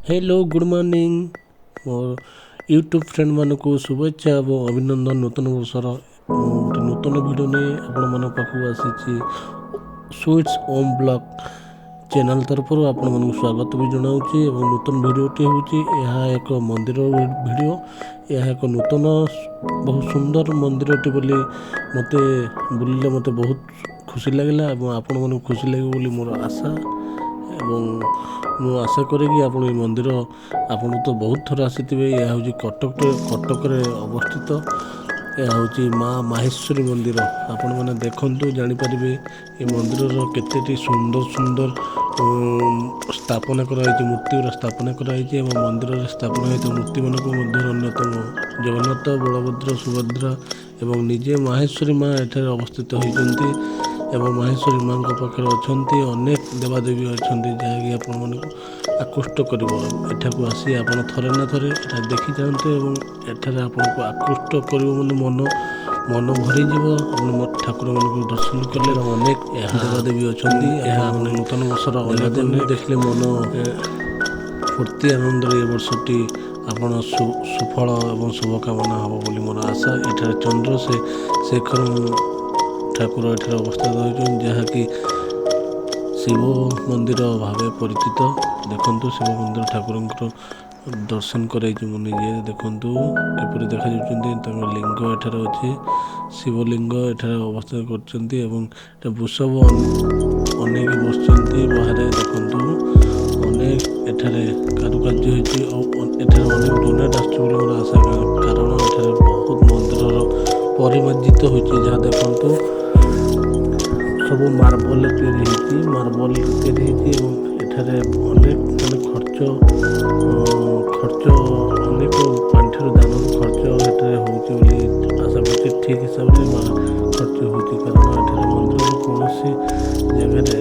Hello, good morning. ମୋ YouTube ଫ୍ରେଣ୍ଡମାନଙ୍କୁ ଶୁଭେଚ୍ଛା ଏବଂ ଅଭିନନ୍ଦନ। ନୂତନ ବର୍ଷର ମୁଁ ଗୋଟେ ନୂତନ ଭିଡ଼ିଓ ନେଇ ଆପଣମାନଙ୍କ ପାଖକୁ ଆସିଛି। ସୁଇଟ୍ସ ଓମ୍ ବ୍ଲଗ୍ ଚ୍ୟାନେଲ୍ ତରଫରୁ ଆପଣମାନଙ୍କୁ ସ୍ୱାଗତ ବି ଜଣାଉଛି ଏବଂ ନୂତନ ଭିଡ଼ିଓଟି ହେଉଛି, ଏହା ଏକ ମନ୍ଦିର ଭିଡ଼ିଓ। ଏହା ଏକ ନୂତନ ବହୁତ ସୁନ୍ଦର ମନ୍ଦିରଟି ବୋଲି ମୋତେ ବୁଲିଲେ ମୋତେ ବହୁତ ଖୁସି ଲାଗିଲା ଏବଂ ଆପଣମାନଙ୍କୁ ଖୁସି ଲାଗିବ ବୋଲି ମୋର ଆଶା। ଏବଂ ମୁଁ ଆଶା କରେ କି ଆପଣ ଏ ମନ୍ଦିର ଆପଣ ତ ବହୁତ ଥର ଆସିଥିବେ। ଏହା ହେଉଛି କଟକରେ ଅବସ୍ଥିତ। ଏହା ହେଉଛି ମା ମାହେଶ୍ୱରୀ ମନ୍ଦିର। ଆପଣମାନେ ଦେଖନ୍ତୁ, ଜାଣିପାରିବେ ଏ ମନ୍ଦିରର କେତେଟି ସୁନ୍ଦର ସୁନ୍ଦର ସ୍ଥାପନା କରାଯାଇଛି, ମୂର୍ତ୍ତି ଗୁଡ଼ା ସ୍ଥାପନା କରାଯାଇଛି। ଏବଂ ମନ୍ଦିରରେ ସ୍ଥାପନା ହୋଇଥିବା ମୂର୍ତ୍ତିମାନଙ୍କ ମଧ୍ୟରୁ ଅନ୍ୟତମ ଜଗନ୍ନାଥ, ବଳଭଦ୍ର, ସୁଭଦ୍ରା ଏବଂ ନିଜେ ମାହେଶ୍ୱରୀ ମା ଏଠାରେ ଅବସ୍ଥିତ ହୋଇଛନ୍ତି। ଏବଂ ମାହେଶ୍ୱରୀ ମାଙ୍କ ପାଖରେ ଅଛନ୍ତି ଅନେକ ଦେବାଦେବୀ ଅଛନ୍ତି, ଯାହାକି ଆପଣମାନଙ୍କୁ ଆକୃଷ୍ଟ କରିବ। ଏଠାକୁ ଆସି ଆପଣ ଥରେ ନା ଥରେ ଏଟା ଦେଖି ଯାଆନ୍ତୁ ଏବଂ ଏଠାରେ ଆପଣଙ୍କୁ ଆକୃଷ୍ଟ କରିବ, ମାନେ ମନ ଭରିଯିବ ଆପଣ ଠାକୁରମାନଙ୍କୁ ଦର୍ଶନ କଲେ। ଅନେକ ଦେବାଦେବୀ ଅଛନ୍ତି। ଏହା ମାନେ ନୂତନ ବର୍ଷର ଅନେକ ଦେଖିଲେ ମନ ଫୁର୍ତ୍ତି ଆନନ୍ଦରେ ଏ ବର୍ଷଟି ଆପଣ ସୁଫଳ ଏବଂ ଶୁଭକାମନା ହେବ ବୋଲି ମୋର ଆଶା। ଏଠାରେ ଚନ୍ଦ୍ର ସେ ଶେଖର ଠାକୁର ଏଠାରେ ଅବସ୍ଥିତ ହୋଇଛନ୍ତି, ଯାହାକି ଶିବ ମନ୍ଦିର ଭାବେ ପରିଚିତ। ଦେଖନ୍ତୁ, ଶିବ ମନ୍ଦିର ଠାକୁରଙ୍କର ଦର୍ଶନ କରାଇଛି ମୁଁ ନିଜେ। ଦେଖନ୍ତୁ କିପରି ଦେଖାଯାଉଛନ୍ତି। ତାଙ୍କ ଲିଙ୍ଗ ଏଠାରେ ଅଛି, ଶିବଲିଙ୍ଗ ଏଠାରେ ଅବସ୍ଥାନ କରିଛନ୍ତି ଏବଂ ବୃଷଭ ଅନେକ ବସିଛନ୍ତି ବାହାରେ। ଦେଖନ୍ତୁ, ଅନେକ ଏଠାରେ କାରୁକାର୍ଯ୍ୟ ହେଇଛି ଆଉ ଏଠାରେ ଅନେକ ଡୋନେଟ୍ ଆସୁଛି ବୋଲି ମୋର ଆଶା, କାରଣ ଏଠାରେ ବହୁତ ମନ୍ଦିରର ପରିମାର୍ଜିତ ହୋଇଛି। ଯାହା ଦେଖନ୍ତୁ, ସବୁ ମାର୍ବଲରେ ତିଆରି ହେଇଛି, ମାର୍ବଲ ତିଆରି ହେଇଛି। ଏବଂ ଏଠାରେ ଅନେକ ମାନେ ଖର୍ଚ୍ଚ ଅନେକ ପାଣ୍ଠିରୁ ଦାନରୁ ଖର୍ଚ୍ଚ ଏଠାରେ ହେଉଛି ବୋଲି ଆଶା କରୁଛି। ଠିକ୍ ହିସାବରେ ଖର୍ଚ୍ଚ ହେଉଛି, କାରଣ ଏଠାରେ ମନ୍ଦିରର କୌଣସି ଜାଗାରେ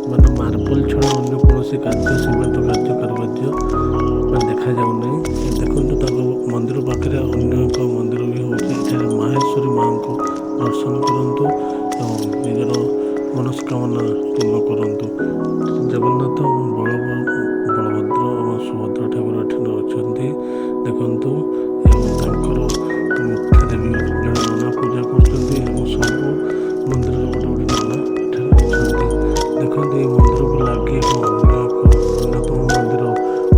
ମାନେ ମାର୍ବଲ ଛଡ଼ା ଅନ୍ୟ କୌଣସି କାର୍ଯ୍ୟ, ସିମେଣ୍ଟ କାର୍ଯ୍ୟ, କାରୁକାର୍ଯ୍ୟ ମାନେ ଦେଖାଯାଉନାହିଁ। ଦେଖନ୍ତୁ, ତାଙ୍କ ମନ୍ଦିର ପାଖରେ ଅନ୍ୟ ଏକ ମନ୍ଦିର ବି ହେଉଛି। ଏଠାରେ ମାହେଶ୍ୱରୀ ମାଙ୍କୁ ଦର୍ଶନ କରନ୍ତୁ ଏବଂ ନିଜର ମନସ୍କାମନା ପୂର୍ଣ୍ଣ କରନ୍ତୁ। ଜଗନ୍ନାଥ ଏବଂ ବଳଭଦ୍ର ଏବଂ ସୁଭଦ୍ରା ଠାକୁର ଏଠାରେ ଅଛନ୍ତି, ଦେଖନ୍ତୁ। ଏବଂ ତାଙ୍କର ମୁଖ୍ୟ ଦେବୀ ଜଣେ ନନା ପୂଜା କରୁଛନ୍ତି ଏବଂ ସବୁ ମନ୍ଦିରରେ ଗୋଟେ ଗୋଟେ ନନା ଏଠାରେ ଅଛନ୍ତି। ଦେଖନ୍ତୁ, ଏଇ ମନ୍ଦିରକୁ ଲାଗି ଏକ ଅନ୍ୟ ଏକ ଅନ୍ୟତମ ମନ୍ଦିର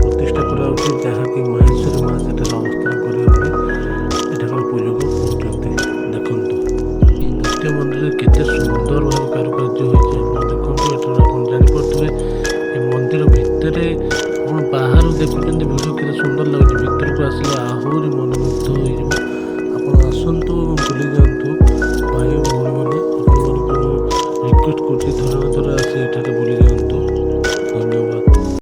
ପ୍ରତିଷ୍ଠା କରାଯାଉଛି, ଯାହାକି ମାହେଶ୍ୱରୀ ମା ସେଠାରେ ଅବସ୍ଥାନ କରିବେ ବୋଲି ଏଠାକାର ପୂଜକ କହୁଛନ୍ତି। ଦେଖନ୍ତୁ, ଏଇ ଦ୍ୱିତୀୟ ମନ୍ଦିରରେ କେତେ ସୁନ୍ଦର ଭାବେ କାରୁକାର୍ଯ୍ୟ ହୋଇଛି, ଆପଣ ଦେଖନ୍ତୁ। ଏଠାରେ ଆପଣ ଜାଣିପାରୁଥିବେ, ଏ ମନ୍ଦିର ଭିତରେ ଆପଣ ବାହାରୁ ଦେଖୁଛନ୍ତି ଭିଡ଼ିଓ କେତେ ସୁନ୍ଦର ଲାଗୁଛି, ଭିତରକୁ ଆସିଲେ ଆହୁରି ମନମୁଗ୍ଧ ହୋଇଯିବ। ଆପଣ ଆସନ୍ତୁ ଏବଂ ବୁଲି ଯାଆନ୍ତୁ। ଭାଇ ଭଉଣୀମାନେ, ଆପଣମାନଙ୍କୁ ମୁଁ ରିକ୍ୱେଷ୍ଟ କରୁଛି, ଥରେ ନା ଥରେ ଆସି ଏଠାରେ ବୁଲି ଯାଆନ୍ତୁ।